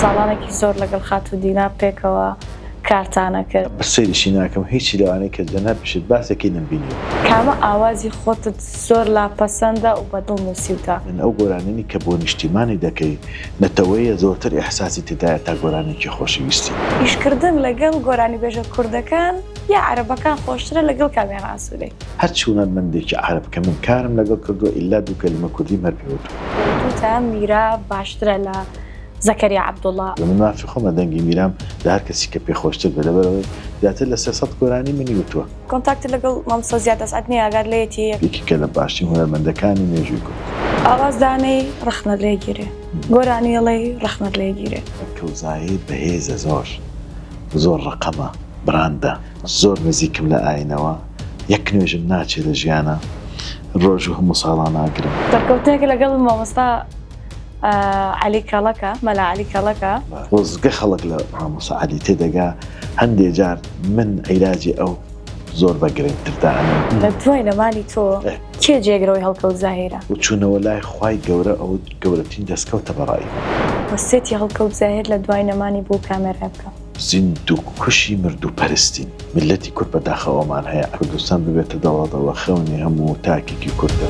ساڵانێکی زۆر لەگەڵ خاتوو دینا پێکەوە کارتانە کرد. سەیریشی ناکەم هیچی لەوانەی کە جەنابیشت باسەکەی نەمبینیوە. کامە ئاوازی خۆتت زۆر لا پەسەندە و بە دڵ نووسیوتە؟ من ئەو گۆرانیەنی کە بۆ نیشتیمانی دەکەی نەتەوەیە زۆرتر ئیحساسی تێدایە تا گۆرانیەکی خۆشەویستی. ئیشکردن لەگەڵ گۆرانیبێژە کوردەکان یا عەرەبەکان خۆشترە لەگەڵ کامیان ئاسوودەی؟ هەرچ هونەرمەندێکی عەرەب کە من کارم لەگەڵ کردووە ئیلا دوو کەلیمە کوردیم هەر پێ وتووە. وتوتە میرا باشترە لە زەکەریا عەبدوڵا. من مافی خۆمە دەنگی میرام لە هەر کەسی کە پێ خۆشتر بێ لەبەرئەوەی زیاتر لە 300 گۆرانی منی وتووە. کۆنتاکتت لەگەڵ مامۆستا زیاد ئەسعەد نییە ئاگات لێیەتی؟ یەکێکە لە باشترین هونەرمەندەکانی مێژووی کورد. ئاواز دانێی ڕەخنەت لێ گیرێ. گۆرانی ئەڵێی ڕەخنەت لێ گیرێ. کەوزایی بەهێزە زۆر زۆر ڕەقەمە براندە. زۆر نزیکم لە ئاینەوە یەک نوێژم ناچێ لە ژیانا ڕۆژوو هەموو ساڵان ئاگرم. دەرکەوتنێک لەگەڵ مامۆستا عەلی کەڵەکە، مەلا عەلی کەڵەکە. خۆزگە خەڵک لە مامۆستا عەلی تێدەگا هەندێ جار من عیلاجی ئەو زۆر بە گرنگتر دائەنێم. لە دوای نەمانی تۆ کێ جێگرەوەی هەڵکەوت زاهیرە؟ و چوونەوە لای خوای گەورە ئەوە گەورەترین دەستکەوتە بە ڕای من. وەسێتی هەڵکەوت زاهیر لە دوای نەمانی بۆ کامێرای بکە. زیندوو کوشی مردوو پەرستین. میللەتی کورد بە داخەوەمان هەیە کوردستان ببێتە دەوڵەت ئەوە خەونی هەموو تاکێکی کوردە.